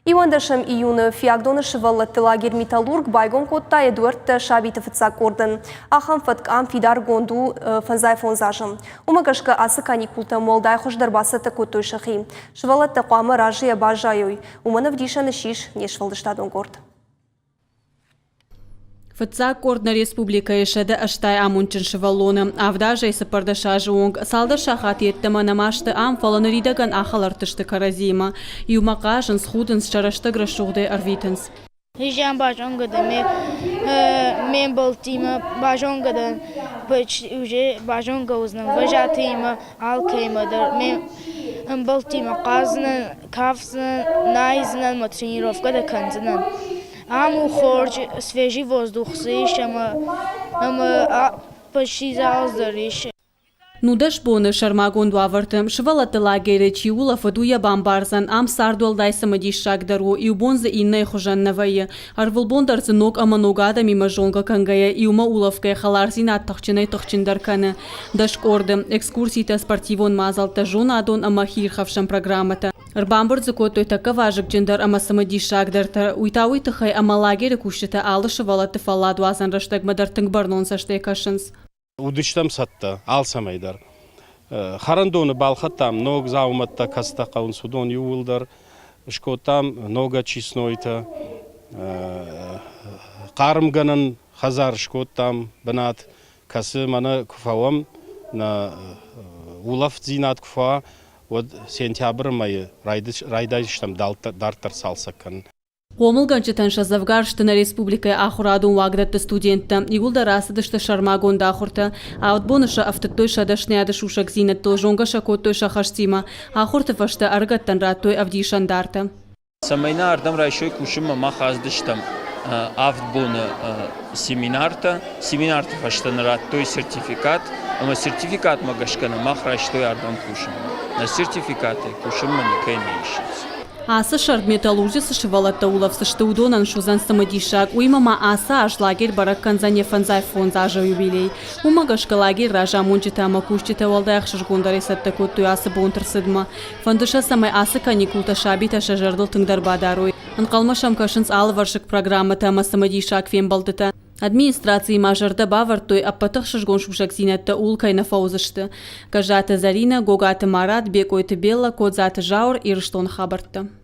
Иуӕндӕсӕм июны Фиагдоны сывӕллӕтты лагерь «Металлург» байгом кодта йӕ дуӕрттӕ сабиты фыццаг къордӕн. Ахӕм фӕтк ам фидаргонд у фӕндзай фондз азы. Уымӕ гӕсгӕ ацы каникултӕм уӕлдай хуыздӕр бацӕттӕ кодтой сӕхи. Сывӕллӕттӕ хъуамӕ разыйӕ баззайой. Уымӕн ӕвдисӕн ссис не сфӕлдыстадон къорд. Фыццаг къорд нӕ республикӕйы 180 амондджын сывӕллоны авд азӕй 14 азы онг цалдӕр сахат йеддӕмӕ нӕма сты ам, фӕлӕ ныридӕгӕн ахӕлӕртты сты кӕрӕдзиимӕ. Иумӕ хъазынц, худынц, сӕ рӕстӕг рӕсугъдӕй ӕрвитынц. Зиан базонгӕ дӕн ме мбӕлттимӕ, базонгӕ дӕн, уже базонгӕ уыдзынӕн вожатыимӕ, алкӕимӕ дӕр. Ме мбӕлттимӕ хъаздзынӕн, кафдзынӕн, найдзынӕн, мӕ тренировкӕ дӕр кӕндзынӕн. Ам у хорз, свежий воздух дзы ис ӕмӕ ӕмӕ почти зал дӕр ис. 19 боны сӕрмагонд уавӕрты сывӕллӕтты лагеры чи улӕфыд, уый йӕ бамбардзӕн, ам цард уӕлдай цымыдиссагдӕр у, иу бон дзы иннӕйы хуызӕн нӕ вӕййы. Ӕрвылбон дӕр дзы ног ӕмӕ ног адӕмимӕ зонгӕ кӕнгӕйӕ, иумӕ улӕфгӕйӕ хӕлардзинад тыхджынӕй-тыхджындӕр кӕны. Дӕс къорды, экскурситӕ, спортивон мадзӕлттӕ, зонадон ӕмӕ хиирхӕфсӕн программӕтӕ. Ӕрбамбырд дзы кодтой тӕккӕ вазыгджындӕр ӕмӕ цымыдисагдӕртӕ. Уый та уый тыххӕй, ӕмӕ лагеры кусджытӕ алы сывӕллӕтты фӕлладуадзӕн рӕстӕгмӕ дӕр тынг бӕрнон цӕстӕй кӕсынц. Уыдыстӕм цӕттӕ алцӕмӕй дӕр. Хӕрӕндоны балхӕдтам ног дзаумӕттӕ, кӕцытӕ хъӕуынц, уыдон иууылдӕр. Скодтам ног очистнойтӕ, хъармгӕнӕн хӕдзар скодтам бынат, кӕцы мӕнӕ куы фӕуӕм, нӕ улӕфтдзинад куы фӕуа, уӕд сентябры мӕйы райдайдзыстӕм дарддӕр цалцӕг кӕнын. Хъомылгӕнджытӕн сӕ дзӕвгар сты нӕ республикӕйы ахуырадон уагдӕтты студенттӕ. Иууылдӕр ацыдысты сӕрмагонд ахуыртӕ. Авд боны сӕ ӕфтыдтой сӕ дӕсныйады сусӕгдзинӕдтыл, зонгӕ сӕ кодтой сӕ хӕстимӕ. Ахуырты фӕстӕ ӕрыгӕттӕн радтой ӕвдисӕндартӕ. Цӕмӕй нӕ ардӕм райсой кусынмӕ, мах ацыдыстӕм авд боны семинартӕ. Семинарты фӕстӕ нын радтой сертификат, ӕмӕ сертификатмӕ гӕсгӕ нӕ мах райстой ардӕм кусынмӕ. Нӕ сертификатӕй кусынмӕ никӕй нӕ исынц. Ацы сӕрд металлурджы цы сывӕллӕттӕ улӕфдзысты, уыдонӕн суыдзӕн цымыдисаг. Уыимӕ ма ацы аз лагерь бӕрӕг кӕндзӕн йӕ фӕндзай фондз азы юбилей. Уымӕ гӕсгӕ лагерь разамонджытӕ ӕмӕ кусджытӕ уӕлдай ӕхсызгондӕрӕй цӕттӕ кодтой ацы бонты рцыдмӕ. Фӕнды сӕ, цӕмӕй ацы каникултӕ сабитӕ сӕ зӕрдыл тынгдӕр бадарой. Ӕнхъӕлмӕ сӕм кӕсынц алывӕрсыг программӕтӕ ӕмӕ цымыдисаг фембӕлдтытӕ. Администрацийы ма зӕрдӕ бавӕрдтой, ӕппӕт ӕхсызгон сусӕгдзинӕдтӕ ууыл кӕй нӕ фӕуыдзысты. Гӕззаты Зӕринӕ, Гогаты Марат, Бекъойты Беллӕ, Кодзаты Зауыр, Ирыстоны хабӕрттӕ.